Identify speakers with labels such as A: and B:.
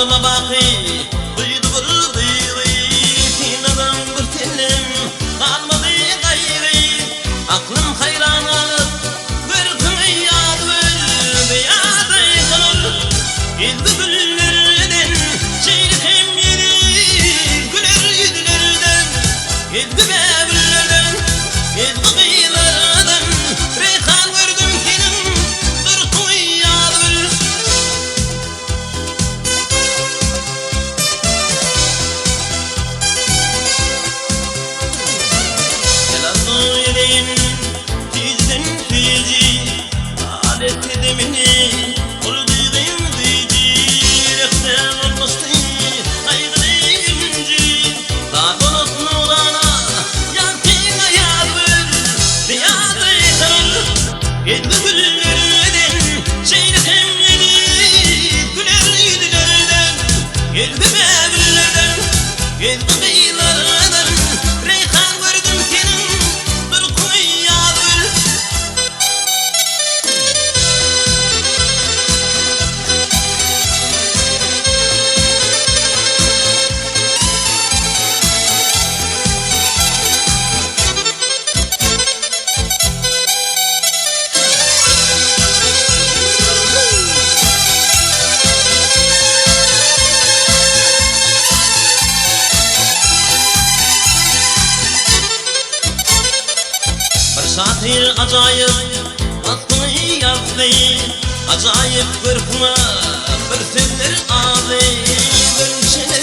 A: Ýoluma baky gyýdy bir gyzy, Synlasaň bir sellem galmady gaýry. Aklym haýran galyp, görküňi ýaz gül, Beýazy solar ezgi güllerden, Şeýle hem ýeri güler ýüzlerden, Ezgi bägüllerden, ezgi gyzlardan, Reýhan gördüm seniň durkuňy ýaz gül. Gel arzuw edeýin tizden süýji, Al etdi meni ol duýgyň güýji, Ýürekde bolmuşdy gaýgyly ünji, Zar bolup nurana ýagtyňa ýaz gül, Zyýada ýeter ezgi güllerden, Şeýle hem eziz güler ýüzlerden, Ezgi bägüllerden, ezgi gyzlardan, Reýhan gördüm seniň durkuňy ýaz gül. Bir şahyr ajaýyp waspyňy ýazdy, Ajaýyp görküňe bir sözler azy. Görnüşe.